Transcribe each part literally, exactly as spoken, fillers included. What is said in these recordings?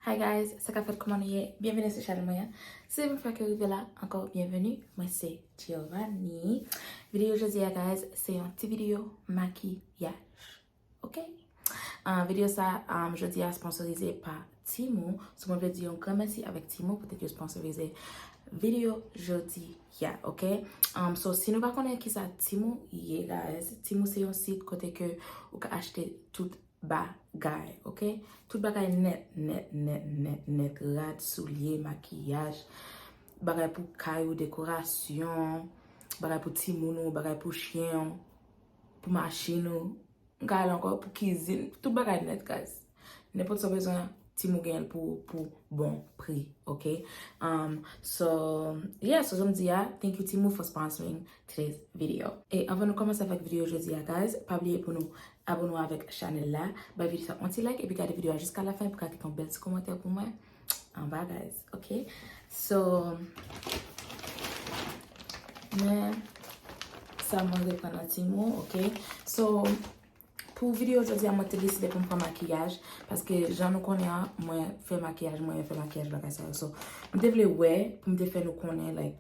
Hi guys, sa k ap fèt, kòman nou ye? Byenveni sou chanèl mwen an. Si se yon fwa ke w rive la, ankò byenveni. Mwen se Giovanni. Videyo jodi a, guys, se yon ti videyo makiyaj. Ok? Ah, videyo sa, ah, jodi a sponsorize pa Temu. So, mwen vle di yon gran mèsi avèk Temu poutèt yo sponsorize videyo jodi a, ok? Um, so, si nou pa konnen kisa Temu ye, guys, Temu se yon sit kote ke ou ka achte tout bagay, ok? Tout bagay nèt, nèt, nèt, nèt, nèt. Rad, soulye, makiyaj, bagay pou kay ou, dekorasyon, bagay pou timoun ou, bagay pou chen ou, pou machin ou. M ka al ankò pou kizin, tout bagay nèt, guys. Nenpòt sa w bezwen, Temu genyen l pou, pou bon pri, ok? Um, so, yeah, so, jan m di a, thank you Temu for sponsoring today's video. E anvan nou kòmanse avèk videyo jodi a, guys, pa bliye pou nou abone avèk chanèl la, bay videyo sa yon ti like, epi gade videyo a jiska lafen pou ka kite yon bèl ti kòmantè pou mwen anba, guys, ok? So, men sa mwen reprann nan Temu, ok? So, pou videyo jodi a, mwen te deside pou m pran makiyaj, paske jan nou konnen an, mwen fè makiyaj, mwen fè makiyaj, bagay sa yo. So, m te vle wè, pou m te fè nou konnen, like,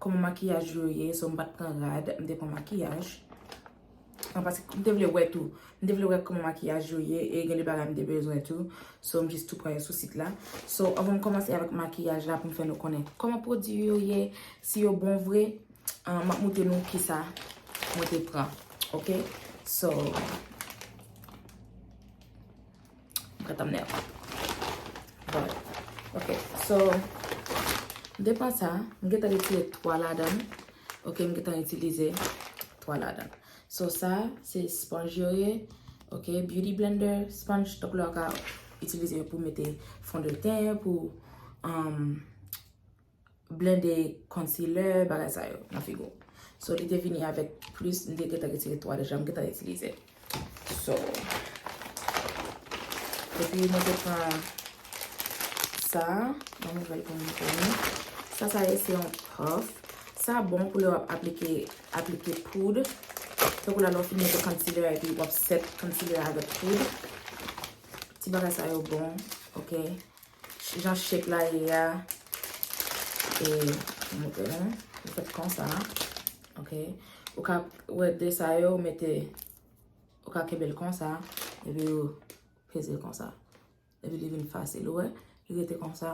kòman makiyaj yo ye, so m pa t pran rad, m te pran makiyaj. An, paske m te vle wè tou. M te vle wè kòman makiyaj yo ye, e gen de bagay m te bezwen tou. So, m jis tou pran yo sou sit la. So, anvan m kòmanse avèk makiyaj la, pou m fè nou konnen kòman pwodui yo ye, si yo bon vre, ah, m ap montre nou kisa mwen te pran. Ok? So, m ka tann nèv. Bon. Ok. So, m te pran sa, m gentan retire twa ladan l. Ok, m gentan itilize twa ladan l. So, sa, se sponj yo ye. Ok, Beauty Blender sponge. Donk, la, ou ka itilize yo pou mete fondeten, pou, um, blende concealer, bagay sa yo, nan figi w. So, li te vini avèk plis, m te gentan retire twa deja, m gentan itilize. So, epi mwen te pran sa, yon nouvèl pou mwen konnen. Sa, sa ye, se yon puff. Sa bon pou lè w ap aplike, aplike poud. Tankou la, lè w fin mete concealer epi w ap set concealer avèk poud. Ti bagay sa yo bon, ok? Jan shape la ye a, e, montre nou, li fèt konsa, ok? Ou ka wè de sa yo, ou mete, ou ka kenbe l konsa, epi ou peze l konsa. Epi li vin fasil, ou wè, li rete konsa,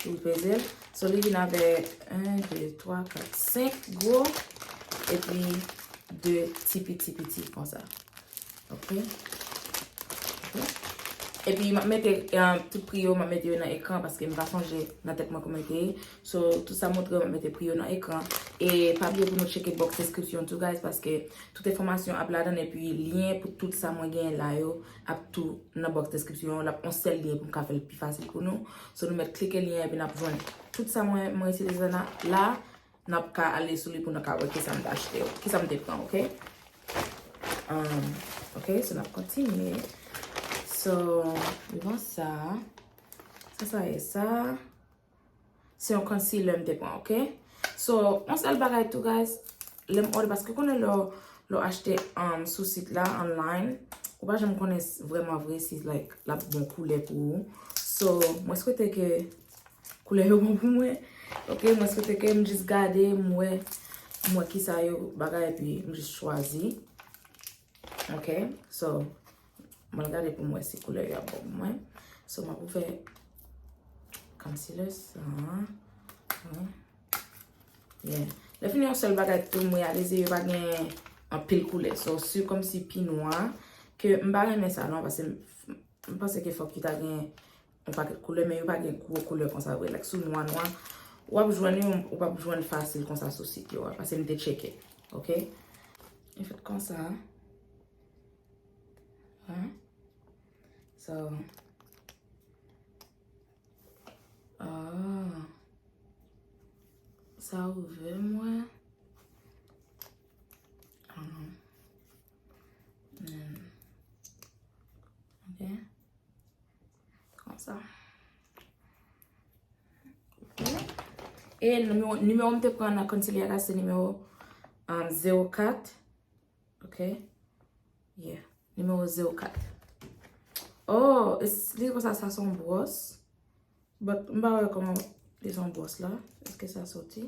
ou peze l. So, li vin avèk en, de, twa, kat, senk gwo, epi de ti piti piti konsa. Ok? Ok. Epi, m ap mete, eh, tout pri yo, m ap mete yo nan ekran, paske m pa sonje nan tèt mwen kòman yo te ye. So, tout sa montre yo, m ap mete pri yo nan ekran. E pa bliye pou nou tcheke box description tou, guys, paske tout enfòmasyon ap ladan, epi lyen pou tout sa mwen genyen la yo ap tou nan box description. L ap yon sèl lyen pou m ka fè l pi fasil pou nou. So, nou mèt klike lyen, epi n ap jwenn tout sa mwen, mwen itilize la, la, n ap ka ale sou li pou nou ka wè kisa m te achte yo, kisa m te pran, ok? Um, ok, so n ap kontinye. So, devan sa, sa, sa e sa. Se yon concealer m te pran, ok? So, yon sèl bagay tou, guys, lè m order, paske konnen lè w, lè w achte, um, sou sit la, online, ou pa janm konnen s-, vrèman vre si, like, l ap bon koulè pou ou. So, mwen swete ke koulè yo bon pou mwen. Ok, mwen swete ke m jis gade, m wè, m wè kisa yo bagay, epi m jis chwazi. Ok, so, mwen gade pou m wè si koulè yo ap bon pou mwen. So, m ap ouvè concealer sa. Wi. Yeah. Lè fini yon sèl bagay tou, m reyalize yo pa gen anpil koulè. So, si kòmsi pi nwa, ke m pa renmen sa non, paske m, m panse ke fòk yo ta gen yon pakèt koulè, men yo pa gen gwo koulè konsa vre. Like, si w nwa nwa, w ap jwenn yo, ou p ap jwenn fasil konsa sou sit yo a, paske m te tcheke. Ok? Li fèt konsa. Hein? So, ah, sa ouvè mwen. Ah, non. Hmm. Ok. Konsa. Ok. E nimewo, nimewo m te pran nan concealer la, se nimewo, um, zewo kat. Ok. Yeah. Nimewo zewo kat. Oh, e s-, li konsa, sa se yon bwòs. But m pa wè kòman li se yon bwòs la. Èske sa soti?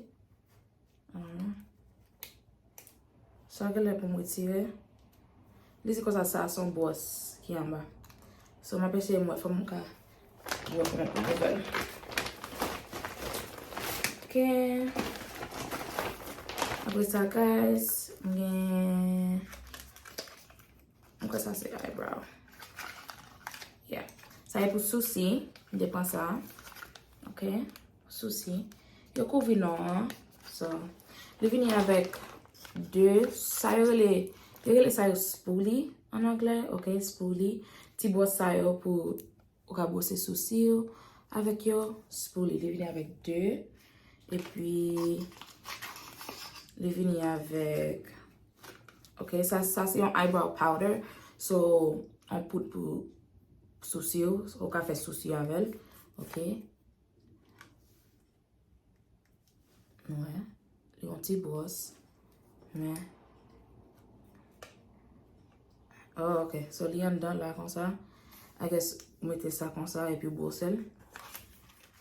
Ahan. Sa genlè pou m retire. Li di konsa sa se yon bwòs ki anba. So, m ap eseye m wè, fò m ka wè kòman pou m fè l. Ok. Apre sa, guys, m gen, m kwè sa se eyebrow. Yeah. Sa e pou sousi, m te pran sa. Ok. Sousi. Yo kouvri non an. So, li vini avèk de, sa yo rele, yo rele sa yo spoolie an anglè, ok, spoolie. Ti bwòs sa yo pou ou ka bwose sousi yo avèk yo, spoolie. Li vini avèk de, epi li vini avèk, ok, sa, sa se yon eyebrow powder. So, yon poud pou sousi yo, ou ka fè sousi avè l, ok. Wè, li yon ti bwòs. Men. Oh, ok. So, li anndan la konsa. I guess, ou mete sa konsa epi w bwose l.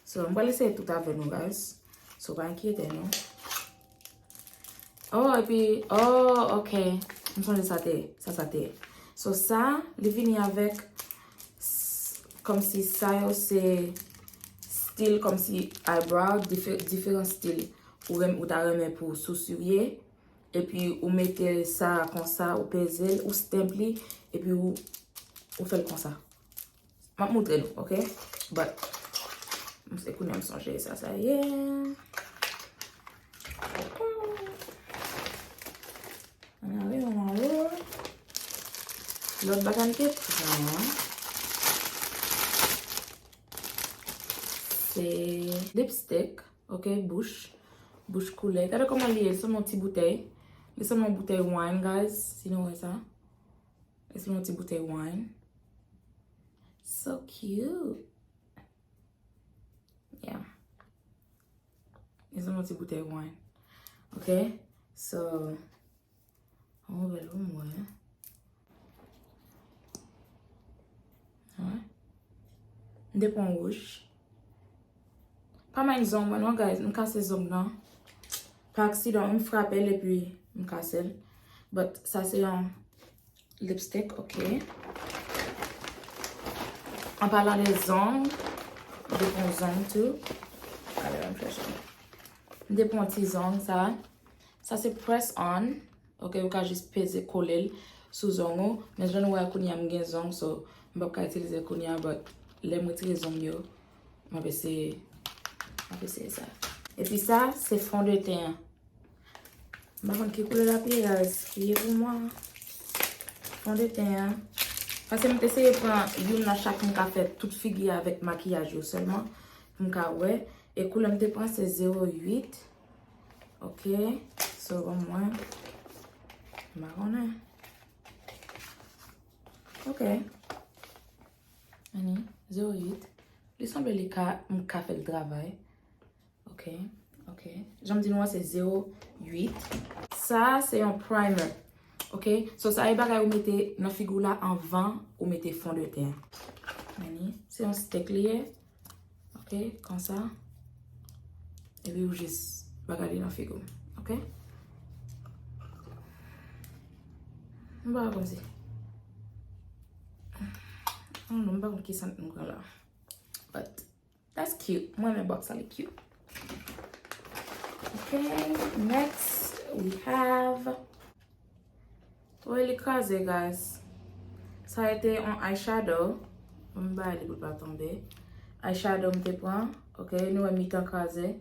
So, m pral eseye tout avè nou, guys. So, pa enkyete nou. Oh, epi, oh, ok. M sonje sa te, sa, sa te. So, sa, li vini avèk, s- kòmsi sa yo se stil, kòmsi eyebrow, dife- diferan stil ou, renm- ou ta renmen pou sousi w ye. Epi ou mete sa konsa, ou peze l, ou stamp li, epi ou, ou fè l konsa. M ap moutre nou, ok? But, m se kounye a m sonje sa, sa ye. Ann ale, ann ale. Lòt bagay m te pran, se lipstick, ok, bouch. Bouch koulè. Gade kòman li ye, li sanble yon ti boutèy. Li sanble yon boutèy wine, guys, si nou wè sa. Li sanble yon ti boutèy wine. So cute. Yeah. Li sanble yon ti boutèy wine. Ok? So, an ouvè l pou m wè. Wè. M te pran wouj. Pa mind zong mwen non, guys. M kase zong nan. Pa aksidan, m frape l epi m kase l. But sa se yon lipstick, ok. An palan de zong, m te pran zong tou. Ale, m chèche. M te pran ti zong sa. Sa se press on. Ok, ou ka jis peze kole l sou zong ou. Men jan nou wè kounye a m gen zong, so m p ap ka itilize l kounye a, but lè m retire zong yo, m ap eseye, m ap eseye sa. Epi sa, se fondeten an. M pa konn ki koulè l ap ye, guys. Ki ye pou mwen. Fondeten an. Paske m te eseye pran youn nan chak, m ka fè tout figi a avèk makiyaj yo sèlman. Pou m ka wè. E koulè m te pran se zewo uit. Ok. So, ban mwen. M pa konnen. Ok. Ani, zewo uit. Li sanble li ka, m ka fè l travay. Ok, ok. Jan m di nou an, se zewo uit. Sa, se yon primer. Ok? So, sa e bagay ou mete nan figi w la anvan ou mete fondeten an. Ani, se yon stick li ye. Ok, konsa. Epi ou jis bagay li nan figi w. Ok? M pa konn si. I don't know, m pa konn ki sant m pran la. But that's cute. Mwen renmen box sa, li cute. Ok, next we have. Wi, li kraze, guys. Sa a te yon eyeshadow. M bay li pou l pa tonbe. Eyeshadow m te pran. Ok, nou wè mitan kraze.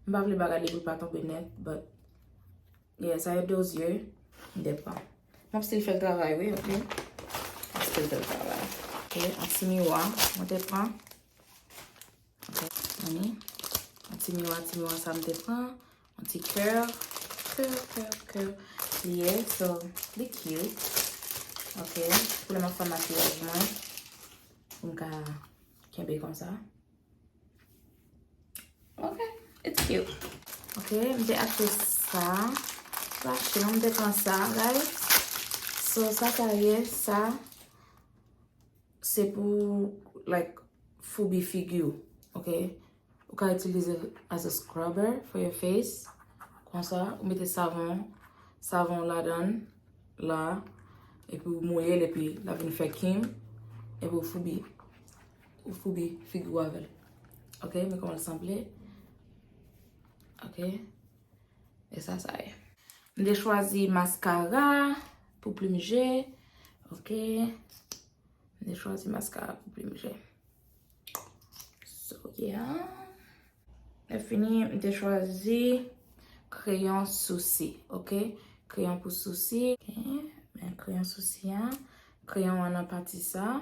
M pa vle bagay li pou l pa tonbe nèt, but yeah, sa a de zye m te pran. M ap still fè l travay, wi, ok? M ap still fè l travay. Ok, yon ti miwa, mwen te pran. Ok, ani. Yon ti miwa, ti miwa sa m te pran. Yon ti kè. Kè, kè, kè. Li ye, so, li cute. Ok, pou lè m ap fè makiyaj mwen. Pou m ka kenbe konsa. Ok, it's cute. Ok, m te achte sa. Sa achte non, m te pran sa, guys. So, sa sa ye, sa, se pou, like, foubi figi w. Ok, Ok? Ou ka itilize l as a scrubber for your face. Konsa, ou mete savon, savon ladan l la, epi ou mouye l, epi l ap vin fè kim, epi ou foubi, ou foubi figi w avè l. Ok, men kòman l sanble. Ok, e sa, sa ye. M te chwazi maskara pou plim je. Ok, m te chwazi maskara pou plim je. So, yeah. Lè fini, m te chwazi kreyon sousi, ok? Kreyon pou sousi. Ok, men kreyon sousi a, kreyon an nan pati sa.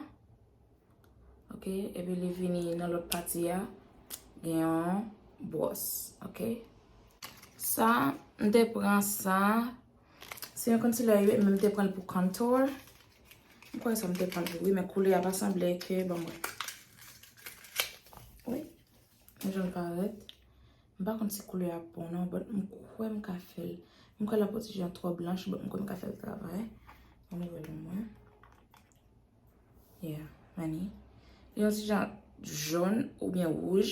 Ok, epi li vini nan lòt pati a, gen yon bwòs, ok? Sa, m te pran sa, se yon concealer, wi, men m te pran l pou contour. M kwè sa m te pran l pou, wi, men koulè a pa sanble ke, ban mwen. Wi, men jan l parèt. M pa konn si koulè a bon non, but m kwè m ka fè l. M kwè l ap yon ti jan twò blanch, but m kwè m ka fè l travay. Ban m wè l mwen. Yeah, mani. Li yon ti jan jòn oubyen wouj.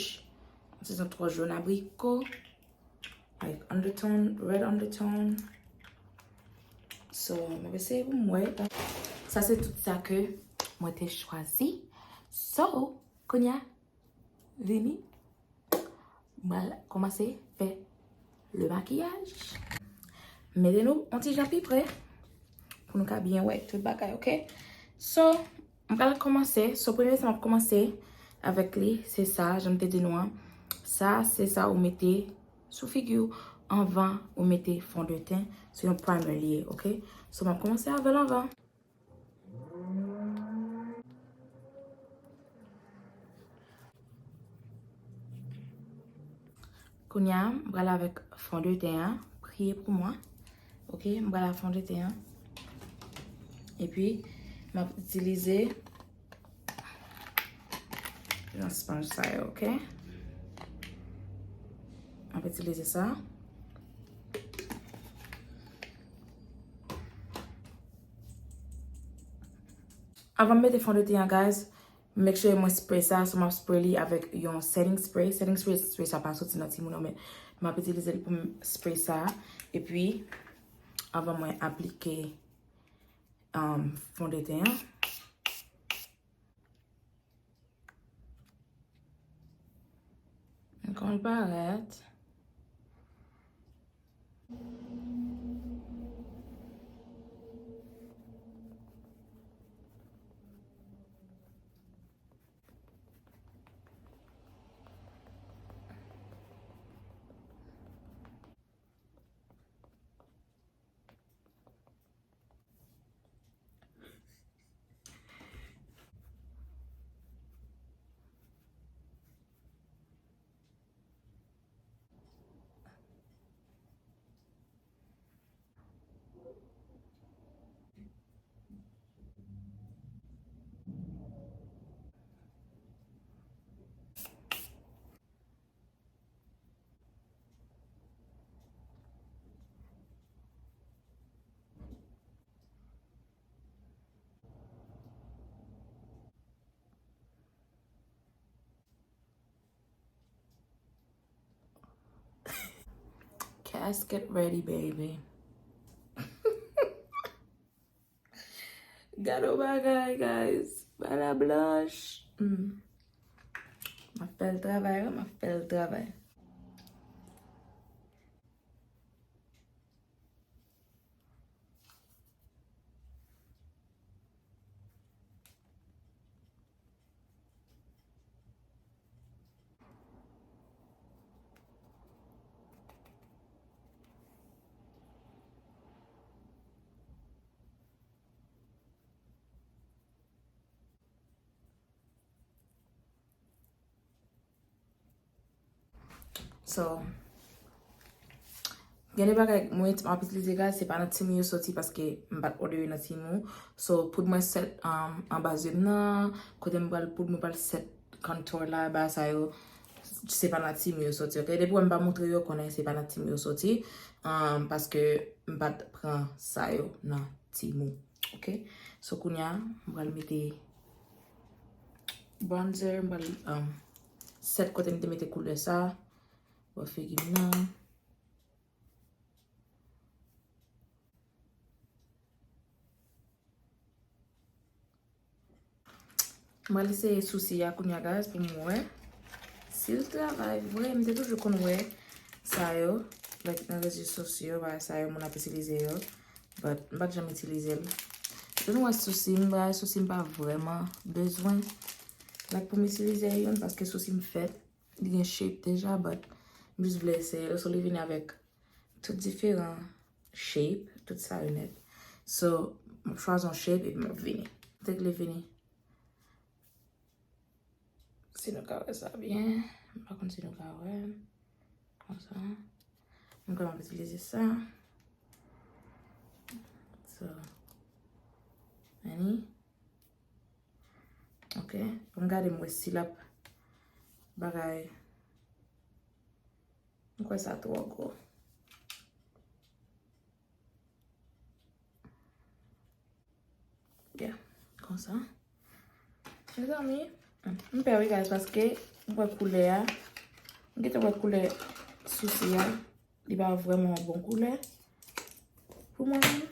Yon ti jan twò jòn abriko. Like undertone, red undertone. So, m ap eseye pou m wè. Sa se tout sa ke mwen te chwazi. So, kounye a, vini. M pral kòmanse fè le makiyaj. Mete nou yon ti jan pi pre pou nou ka byen wè tout bagay, ok? So, m pral kòmanse. So, premye sa m ap kòmanse avèk li, se sa, jan m te di nou an. Sa, se sa ou mete sou figi w anvan ou mete fondeten. Se yon primer li ye, ok? So, m ap kòmanse avè l anvan. Kounye a, m pral avèk fondeten an. Priye pou mwen. Ok, m pral avèk fondeten an. Epi, m ap itilize yon sponj sa yo, ok? M ap itilize sa. Avan m mete fondeten an, guys, make sure mwen spray sa, so m ap spray li avèk yon setting spray. Setting spray, spray sa pa soti nan Temu non, men m ap itilize l pou m spray sa. Epi, avan mwen aplike, um, fondeten an. Kòman l parèt? Casket ready, baby. Gade yon bagay, guys. Bala blanch. Hmm. M ap fè l travay, wi, m ap fè l travay. So, gen de bagay mwen t-, m ap itilize, guys, se pa nan Temu yo soti paske m pa t òdè yo nan Temu. So, poud mwen sèt, um, anba zye m nan, kote m pral poud mwen pral sèt contour la, ba sa yo, se pa nan Temu yo soti, ok? Depi w wè m pa montre yo, konnen se pa nan Temu yo soti, um, paske m pa t pran sa yo nan Temu, ok? So, kounye a, m pral mete bronzer, m pral, um, sèt kote m te mete koulè sa. Bò figi m nan. Mwen eseye sousi a kounye a, guys, pou m wè si l travay vre. M te toujou konn wè sa yo, like, nan rezo sosyo, bagay sa yo, moun ap itilize yo. But m pa t janm itilize l. Tou nou wè sousi m, bagay sousi m pa vrèman bezwen, like, pou m itilize youn, paske sousi m fèt, li gen shape deja, but m jis vle eseye l. So, li vini avèk tout diferan shape, tout sa yo nèt. So, m ap chwazi yon shape epi m ap vini. Kote k li vini? Si nou ka wè sa byen. M pa konn si nou ka wè. Konsa. M konn ap itilize sa. So, any. Ok. Pou m gade m wè si l ap bagay. M kwè sa twò gwo. Yeah, konsa. Mezanmi, m pè wi, guys, paske m wè koulè a. M gentan wè koulè sousi a. Li pa vrèman yon bon koulè pou mwen menm.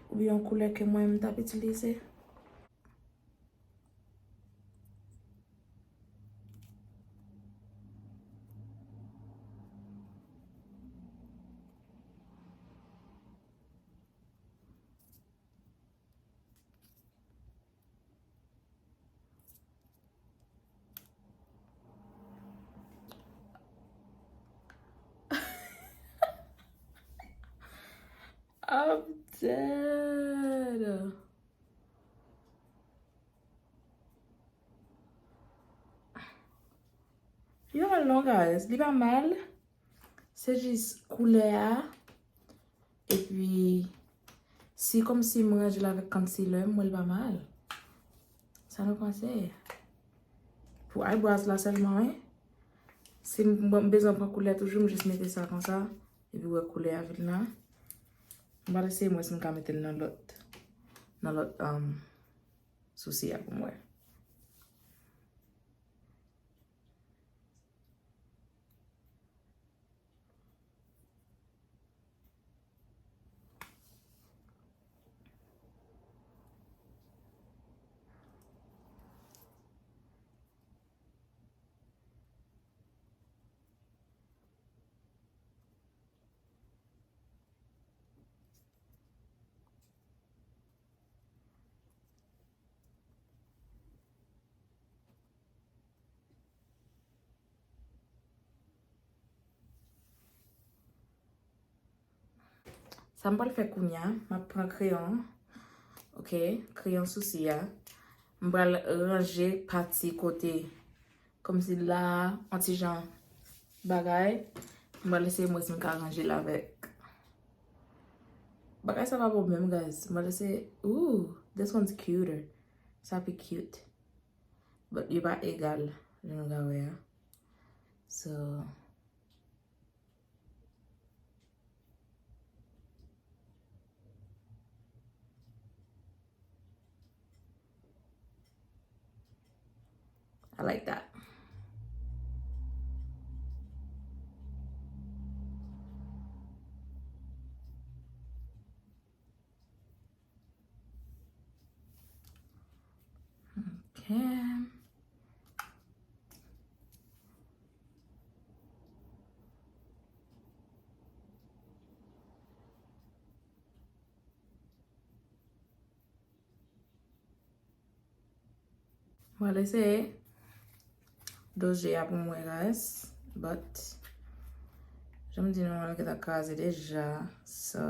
Oubyen yon koulè ke mwen m t ap itilize. I'm dead. Li pa mal non, guys. Li pa mal. Se jis koulè a. Epi, si kòmsi m ranje l avèk concealer, m wè l pa mal. Sa nou panse? Pou eyebrows la sèlman, wi. Si m, m bezwen pran koulè toujou, m jis mete sa konsa. Epi wè koulè a vin la. M pral eseye m wè si m ka mete l nan lòt, nan lòt, um, sousi a pou m wè. Sa m pral fè kounye a, m ap pran kreyon, ok, kreyon sousi a. M pral ranje pati kote, kòmsi la, yon ti jan bagay. M pral eseye m wè si m ka ranje l avèk. Bagay sa pa bon menm, guys. M pral eseye, ooh, this one's cuter. Sa pi cute. But yo pa egal, jan nou ka wè a. So, I like that. Ok. Mwen eseye doze a pou mwen, guys. But, jan m di nou an, li gentan kraze deja. So,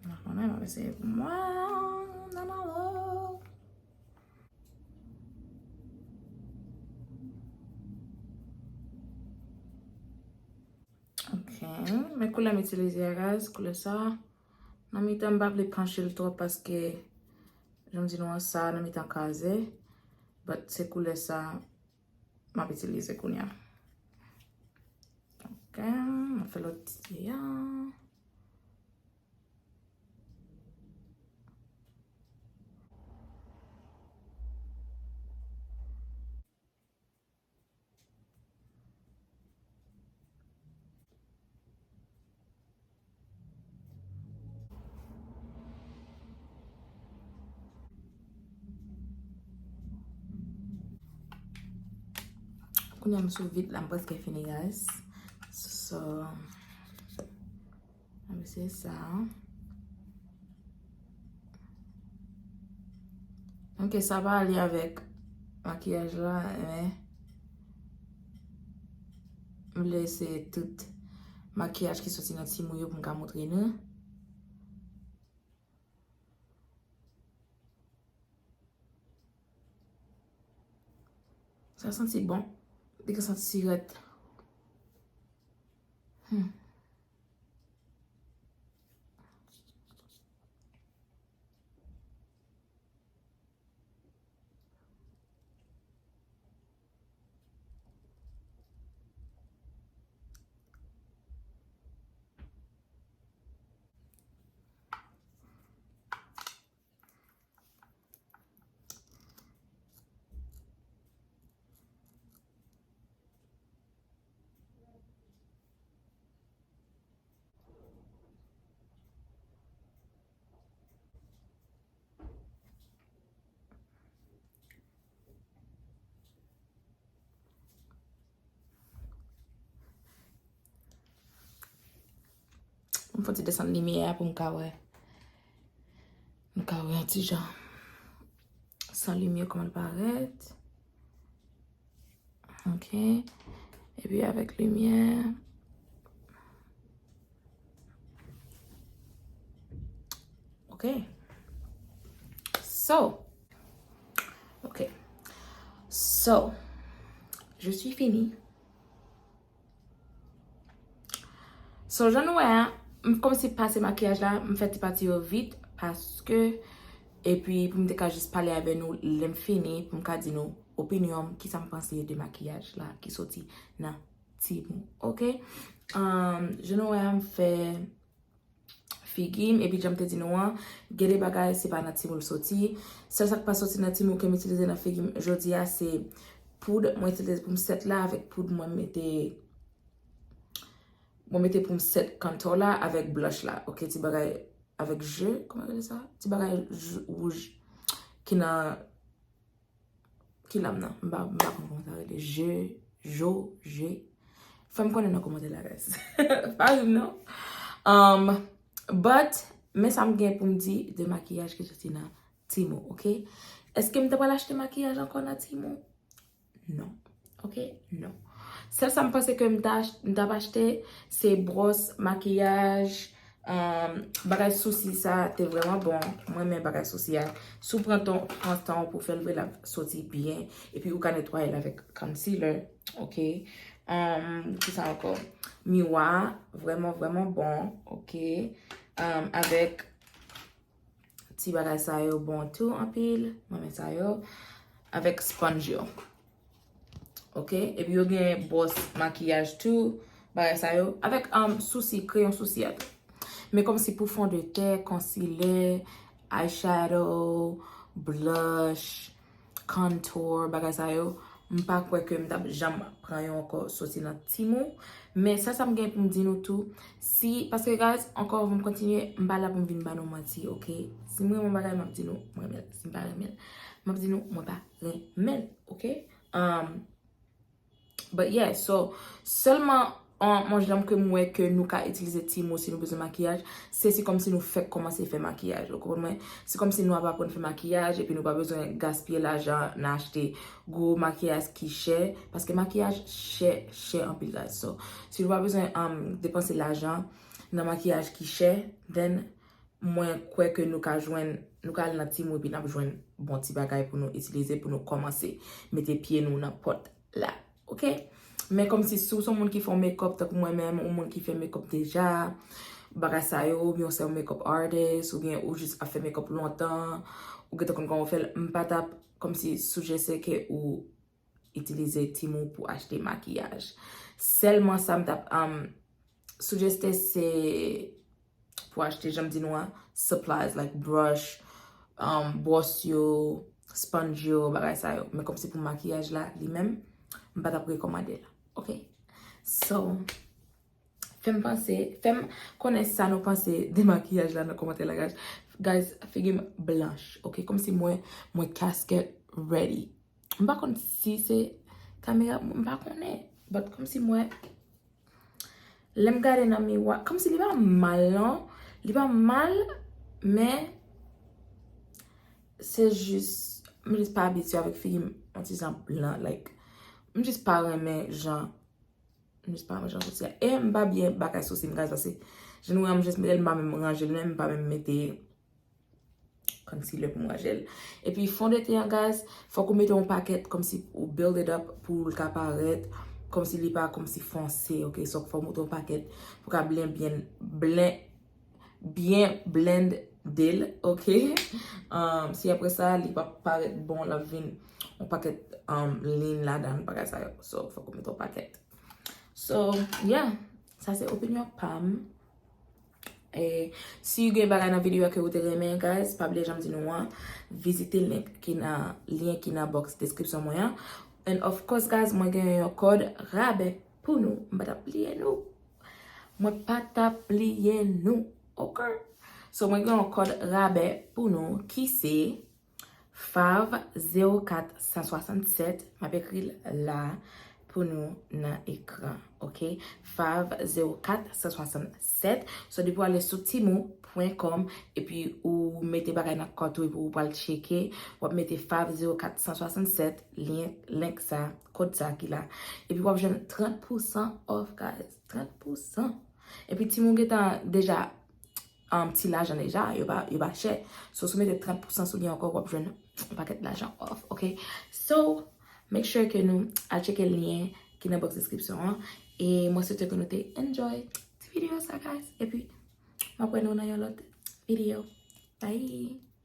mwen konnen, mwen eseye pou mwen. Nanalo. Ok, men koulè m itilize a, guys, koulè sa. Nan mitan, m pa vle panche l twòp paske, jan m di nou an, sa nan mitan kraze. But se koulè sa m ap itilize kounye a. Ok, m ap fè lòt ti a. Kounya m sou vit la, m prèske fini, guys. So, se sa. Ok, sa pa ale avèk makiyaj la, men m vle se tout makiyaj ki soti nan Temu yo pou m ka montre nou. Sa santi bon. Li ka santi sirèt. Hmm. M fè ti desann limyè a pou m ka wè. M ka wè yon ti jan. San limyè, kòman l parèt. Ok. Epi avèk limyè. Ok. So. Ok. So. Je suis fini. So, jan nou wè a, m kòmanse pase makiyaj la, m fè ti pati yo vit, paske, epi pou m te ka jis pale avè nou, lè m fini, pou m ka di nou opinyon m, kisa m panse de makiyaj la ki soti nan Temu, ok? Um, jan nou wè a, m fè figi m, epi jan m te di nou an, gen de bagay, se pa nan Temu l soti. Sèl sa k pa soti nan Temu ke m itilize nan figi m jodi a, se poud mwen itilize pou m sèt la, avèk poud mwen mete Mwen mete pou m sèt contour la avèk blush la. Ok, ti bagay avèk je, kòman rele sa? Ti bagay wouj ki nan, ki la m nan? M pa, m pa konn kòman sa rele. Je, jo, je. Fè m konnen nan kòmantè la, guys. Pa ri m, non. Um, but, men sa m gen pou m di de makiyaj ki soti nan Temu, ok? Èske m ta pral achte makiyaj ankò nan Temu? Non. Ok? Non. Sèl sa m panse ke m ta ach-, m t ap achte, se bwòs, makiyaj, um, bagay sousi sa te vrèman bon. Mwen renmen bagay sousi a. Si w pran tan, pran tan w pou fè l vre, l ap soti byen. Epi ou ka netwaye l avèk concealer. Ok? Um, kisa ankò? Miwa, vrèman, vrèman bon. Ok? Um, avèk Ti bagay sa yo bon tou anpil. Mwen renmen sa yo. Avèk sponge yo. Ok? Epi yo gen bwòs makiyaj tou. Bagay sa yo. Avèk, um, sousi, kreyon sousi a tou. Men kòmsi pou fondetè, concealer, eyeshadow, blush, contour, bagay sa yo, m pa kwè ke m t ap janm pran yo ankò soti nan Temu. Men sèl sa m gen pou m di nou tou, si, paske guys, ankò anvan m kontinye, m pa la pou m vin ba nou manti, ok? Si m renmen yon bagay, m ap di nou mwen renmen l. Si m pa renmen l, m ap di nou mwen pa renmen l, ok? Um, But yeah, so, sèlman, um, yon janm ke m wè ke nou ka itilize Temu si nou bezwen makiyaj, se si kòmsi nou fèk kòmanse fè makiyaj. Ou konprann mwen? Se kòmsi nou ap aprann fè makiyaj, epi nou pa bezwen gaspiye lajan nan achte gwo makiyaj ki chè, paske makiyaj chè, chè anpil, guys. So, si nou pa bezwen, um, depanse lajan nan makiyaj ki chè, then mwen kwè ke nou ka jwenn, nou ka al nan Temu epi n ap jwenn bon ti bagay pou nou itilize, pou nou kòmanse mete pye nou nan pòt la. Ok? Men kòmsi si w se yon moun ki fè yon makeup, tankou mwen menm, yon moun ki fè makeup deja, bagay sa yo, oubyen w se yon makeup artist, oubyen ou jis ap fè makeup lontan, ou gentan konn kòman w fè l, m pa t ap kòmsi sijere ke ou itilize Temu pou achte makiyaj. Sèlman sa m t ap, um, sijere se pou achte, jan m di nou an, supplies, like brush, um, bwòs yo, sponge yo, bagay sa yo. Men kòmsi pou makiyaj la, li menm, m pa t ap rekòmande l. Ok? So, fè m panse, fè m konnen sa nou panse de makiyaj la nan kòmantè la, guys. Guys, figi m blanch, ok? Kòmsi mwen, mwen casket ready. M pa konn si se Tamera, m pa konnen. But kòmsi m wè, lè m gade nan miwa, kòmsi li pa mal, non. Li pa mal, men se jis, m jis pa abitye avèk figi m, yon ti jan blan, like, m jis pa renmen jan, m jis pa renmen jan soti a. E m pa byen bagay sou cils m, guys, paske jan nou wè m jis mete l, m pa menm ranje l, menm m pa menm mete concealer pou m ranje l. Epi fondeten an, guys, fòk ou mete yon pakèt kòmsi ou build it up pou l ka parèt kòmsi li pa kòmsi fonse, ok? So, fòk ou mete yon pakèt pou ka byen, byen, byen, byen blended, ok? Um, si apre sa, li pa parèt bon, l ap vin yon pakèt, um, liy ladan l, bagay sa yo. So, fòk ou mete yon pakèt. So, yeah, sa se opinyon pa m. E si gen bagay nan videyo a ke ou te renmen, guys, pa bliye jan m di nou an, vizite link ki nan, lyen ki nan box description mwen an. And of course, guys, mwen gen yon kòd rabè pou nou. M pa t ap bliye nou. Mwen pa t ap bliye nou. Ok? So, mwen gen yon kòd rabè pou nou ki se Fav zewo kat san swasannsèt, m ap ekri l la pou nou nan ekran, ok? Fav zewo kat san swasannsèt. So, depi w ale sou temu pwen kòm, epi ou mete bagay nan kòt ou, epi ou pral tcheke, w ap mete Fav zewo kat san swasannsèt, lyen, link sa, kòd sa ki la. Epi w ap jwenn trant pousan off, guys. Trant pousan. Epi temu gentan deja um, ti lajan deja, yo pa, yo pa chè. So, si w mete trant pousan sou li ankò, w ap jwenn yon pakèt lajan off, ok? So, make sure ke nou al tcheke lyen ki nan box description an. E mwen swete ke nou te enjoy ti videyo sa, guys. Epi, m ap wè nou nan yon lòt videyo. Bye!